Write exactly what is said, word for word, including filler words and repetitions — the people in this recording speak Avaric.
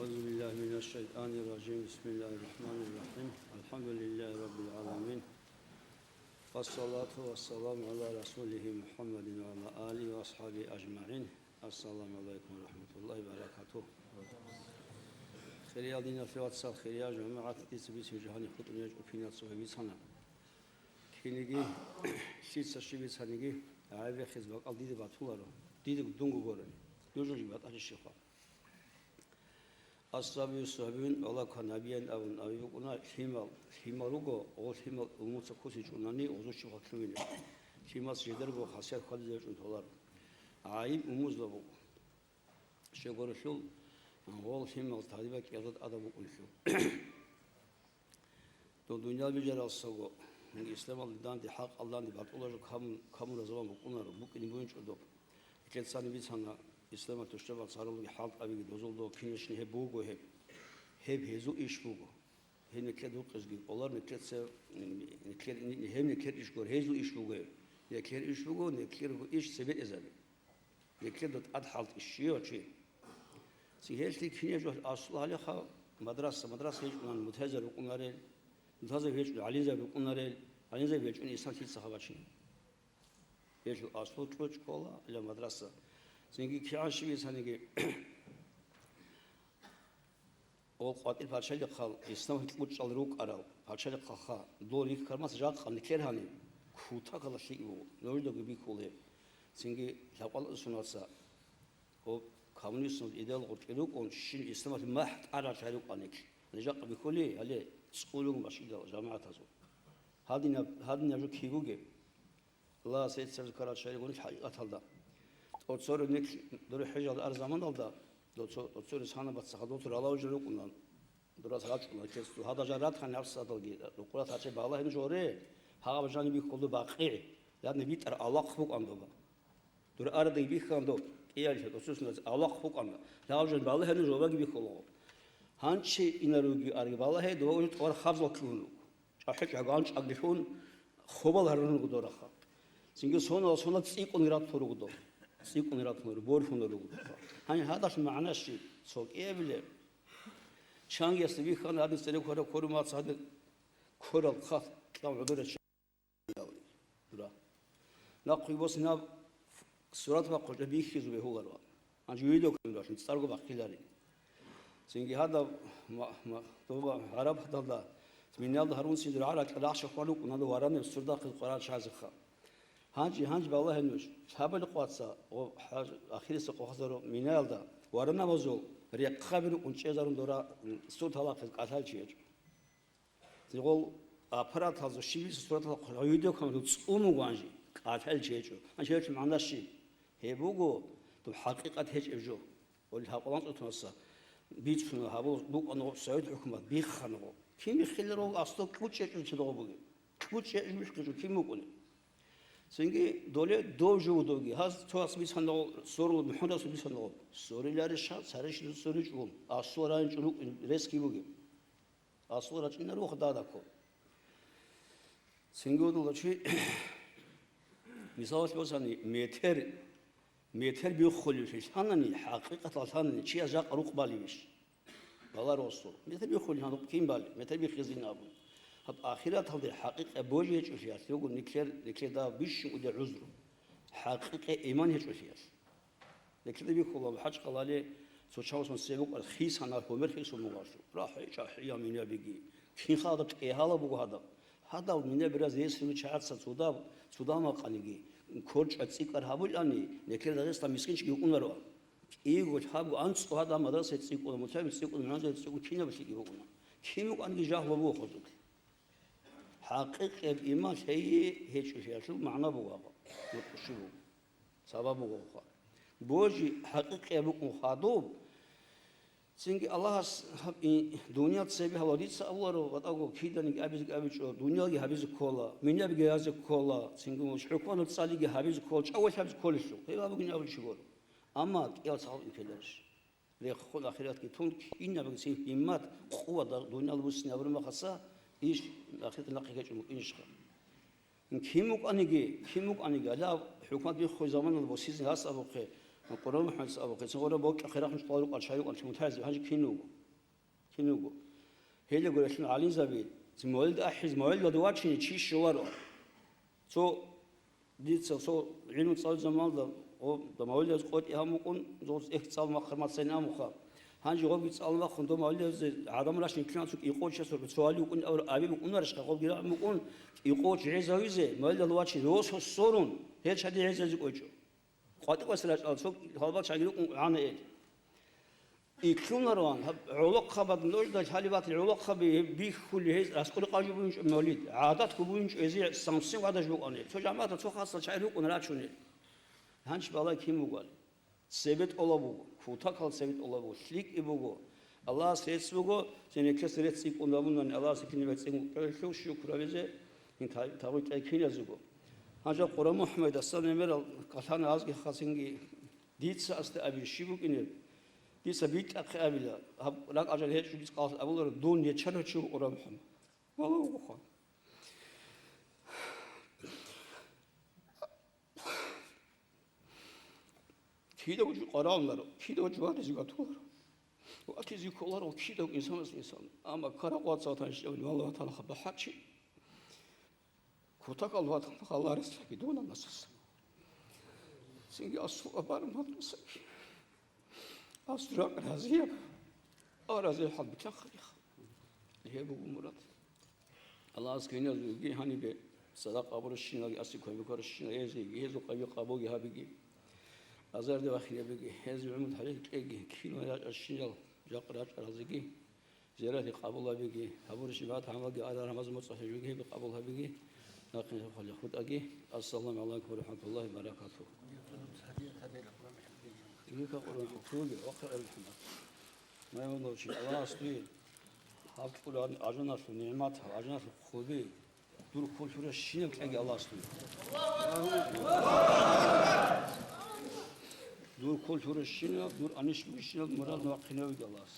أعوذ بالله من الشيطان الرجيم. بسم الله الرحمن الرحيم. الحمد لله رب العالمين. والصلاة والسلام على رسوله محمد وعلى آله وأصحابه أجمعين. السلام عليكم ورحمة الله وبركاته. Хириял диналъул вацал, хириял жамагӀат, дица бицин жагьани хутӀун гьечӀо кинаца ва бицана. Киниги, лъица щиб бицаниги, гӀайиб бехиз бакӀал дида батуларо, дида дунго гурани, нуж жо батӀалищеха. Асхабиюс сахӀабиюн ва лаква набиян абун аби букӀуна, лъимал, лъимал руго, гъо лъимал умуца кусичӀунани гъозу чи хватлъугьине. Лъимас жидерго хасият хьвадизаричӀун толаро. ГӀайиб умузда буго. Щегорулъул гъо лъимал тадиба кӀиязда тӀадаб букӀунлъул. Дун дуниял бижаралсаго, исламалда данде, хӀакъалда данде батӀула жо камун, камуна заман букӀунаро, букӀине бугинчӀо доб. Нилъецани бицана, исламалъул щибаб царалги хӀалтӀабиги дозулго кинашни гьеб буго гьеб. Гьеб гьезул иш буго. Гьеб нилъер духъизги кӀолар, нилъеца, нилъер, гьеб нилъер иш гуро, гьезул иш буго гьеб. Нилъер иш буго, нилъерго иш цебе эзаби. Нилъер тӀад хӀалтӀи щивав чи. Цигьелъи кине жо аслу гьалиха мадраса, мадраса гьечӀунан мутазар рукӀунарел, мутазар гьечӀун гӀалимзар рукӀунарел, гӀалимзар гьечӀун исламлъица хабачи. Гьелъул аслу чӀучӀ ккола ила мадраса. Цинги кигӀан щиб бицаниги, О, къватӀир пачалихъал, исламалъул кьучӀал рукӀарал пачалихъалха, дол рихьармас жакъа нилъер гьаниб, кутакалда лъикӀ буго, нужедаги бихьул гьеб. Цинги лъабкъоялда соналъ, о, коммунистал идеал гъоркье рукӀун, щиб исламалъул махӀ тӀарал чагӀи рукӀана нилъ. Гьаниб жакъа бихьулей, гьале цӀулун башидал жамагӀатазул. Гьадинаб, гьадинаб жо кигоги. Аллагьас гьеб цебе ккарал чагӀи ригун хӀакъикъаталда. ТӀоцерин нилъ дур хӀежалда ар заманалда, доцо-, тӀоцерин санаб бацахъа доцо ралав жо рукӀуна, дурас рачӀуна, кесу гьадал жан ратани гьабсадалги, рукъурат гьачӀеб балагьин жоре, гьаб жаниб бихьулда бакъигӀ, ядни битӀар авлахъ букӀан доба. Дур арадаги бихьан доб, кӀиялъе, тӀоцерин авлахъ букӀана, гьаб жан балагьин жобаги бихьулаго. Гьанчи инаруги арги балагье, доба уже тӀвар хабзал ккун руго. ЧӀахӀи чӀаган чӀаглъун хобал гьарун руго дораха. Цинги сонал-сонал цӀикӀкӀун ратун руго дов. ЦӀикӀкӀун ратун руго, борхун руго дов. Гьаниб гьадалъ магӀна щиб? Цо кӀиабилеб. Чангиясда бихьана гьадин цӀере ккараб ккорума цадахъ ккорал хъат кьав гӀодоречӀ. Дура. Нахъе босинаб сурат бахъулчӀа бихьизу бегьуларо. Гьанже видеокамералъун цӀарго бахъилари. Цинги гьадаб ма-, ма-, доба гӀараб гьадалда, миналда гьарун сидра гӀаракь рахча хван рукӀун гьадав варанаб сурдахъе къварал чагӀазеха. Гьанже, гьанже балагье нуж, лъабали къваца, о, хӀаж-, ахирисеб къо хазару миналда варанабазул рехъаби рукӀун чӀезарун дора, м, суд гьалахъе кӀалъал чи гьечӀо. Цигъол аппараталзу щибица суратал хъван, видеокамералъун цӀун вуго гьанже, кӀалъал чи гьечӀо. Гьанже гьечӀо магӀна щиб? Гьеб буго доб хӀакъикъат гьечӀеб жо. Гьел гьаб къваланцӀутунаса бицуна, гьабул букӀана гъоб Совет хӀукумат, биххана гъоб. Кин биххиларо, аслу кьучӀ гьечӀо чи догъо бугеб. КьучӀ гьечӀо биххичӀо кин букӀунеб? Цинги доле дов жо вудовги, гьаз цо ас бицана гъоб, сорулаб МухӀаммад расул бицана гъоб. Сориларищ гьаб, царищ дов соричӀого, аслу райончӀун рукӀин рес кин бугеб? Аслу рачӀинар вуха дадаккун. Цинги вугила чи, мисалалъ босани, метер, метер биххулевлъи лъанани, хӀакъикъаталда лъанани, чияс жакъа рукъ балевищ? Баларо аслу. Метер биххулевлъи гьаниб кин балев, метер биххизин абун. Гьаб ахираталде хӀакъикъа божи гьечӀолъиялъ руго никлер, никлер дагьаб бищун кӀудияб гӀузру. ХӀакъикъа иман гьечӀолъиялъ. Нилъеда бихьула, хӀачӀ къалали цо чавасун цебукъа хисана гьумер хисун мугъалъу. РахӀи чӀахӀиял минабиги. Кин хадаб кӀегьала буго гьадаб. Гьадал минабираз гьесулев чагӀаца цудаб, цудаб макъаниги, корчӀа цӀикӀкӀар гьабулани, некер Дагъиста мискинчиги вукӀунаро. КӀиго лъабго анцӀго гьадаб мадрасаялъ цӀикӀкӀуна, мутагӀилим цӀикӀкӀуна, мугӀалимзабаз цӀикӀкӀуна, кинаб бихьиги букӀуна. Кинаб букӀаниги жагьлу буго хъулухъ. ХӀакъикъияб иман лъей гьечӀолъиялъул магӀна буго гьаб. МутӀкӀущи буго. Сабаб бугоха. Божи хӀакъикъияб букӀун хадуб. Цинги Аллагьас гьаб и-, дуниял цебе гьавадица авларо, ватӀаго киданиги абизе абичӀо, дуниялги гьабизе ккола, минабиги гьазе ккола, цинги муш хӀукманаб цӀалиги гьабизе ккола, чӀавалъ гьабизе кколелъул, гьеб абугин абулев чи гуро. Амма кӀиял цӀалун ккеларищ? Рехун ахиратги тун, кинабгицин гьиммат, къуват дунял буссине абураб мехалъ, иш ахират нахъе ккечӀун букӀинищха? Кин букӀаниги, кин букӀаниги, гьале хӀукумат биххуй заманалда босизе гьас абухъе, Къурбан МухӀаммадица абухъе, цин гъура бокьа хирахъун чӀвал рукъал чай рукъан чи мутагӀилзи гьанже кин вуго? Гьелего релълъун гӀалимзаби, цин мавлид ахӀиз, мавлидалда вачине чи щоларо. Цо, дица цо гӀилму цӀалул заманалда, о, да мавлидаз къотӀи гьаб мукӀун, золз эхь цӀал махъар мацайин амуха. Гьанже гъобги цӀал махъун, до мавлидазде гӀадам рачун, килан цо кӀикъочасур, цо гьали вукӀун аб-, аби букӀунарищха, гъобги рагӀ мукӀун, кӀикъоч гӀезавизе, мавлидалда вачине, росо сорун, гьел чади гӀезазе кӀочӀо. КъватӀивас рачӀал цо гьалбал чагӀи рукӀун гӀана ил. Итлъунароан, гьаб гӀолохъабад нужда лъалеб батил гӀолохъаби гьеб бихьули гьез аскӀоре къажу бугьинчӀо мавлид, гӀадатго бугьинчӀо гьезие самсин вадаж букӀанил. Цо жамагӀаталъ цо хасал чагӀи рукӀун рачунел. Гьанч балай кин бугал? Цебе тӀолаб буго, кутакал цебе тӀолаб буго, лъикӀи буго. Аллагьас рецц буго, цинеклъес рецц икӀун рабунани, Аллагьас кинибе цӀикӀкӀелъул шукру гьабизе, гьин та-, тагъуй кьекиназего. Гьанжа Къура МухӀаммадасан гӀемерал калъана азги хасинги. Дица асда абе щиб букӀинеб? Дица битӀахъе абила, гьаб ракӀажал гьечӀо дица къалъ абуларо, дун ячарав чи вукӀураб хӀун. Вала вугоха. Кида вуджу къаравуларо, кида вуджу ватизе ватуларо. Ватизе кколаро кида инсанас инсан. Амма кара къвацал танчӀев вала ваталаха бахӀарчи. Кутакал ватан халарес гьабидуна масаса. Цинги асул абар мадрасаги. Асул ракӀ разияб. А разил хӀал битахъалиха. Гьеб буго мурад. Аллагьас киназулги гьанибе садакъа гьабуращиналги аси квайбукаращина эзеги, гьезул къайи къабулги гьабиги. Азарде вахинабиги, гьезул гӀумру тарих кьеги, кинал рачӀарщинал жакъ рачӀаразеги. Зиярат къабул гьабиги, гьабурищ ибадат гӀамалги, ара рамазан моцӀалъе жуги гьеб къабул гьабиги, нахъе хутӀаги. Ассаламу гӀалайкум ва рахӀматуллагьи ва баракатугьу. Диника Къуран хӀукмуги ва хъайрал хӀамад. Маймунович, Аллагьас дуе гьаб кьуран ажаналъул нигӀмат, гьаб ажаналъул хъуби, дур кколъуращинаб кьеги Аллагьас дуе. Дур кколъуращинаб, дур анищ бугищинаб мурад вахъинавиги Аллагьас.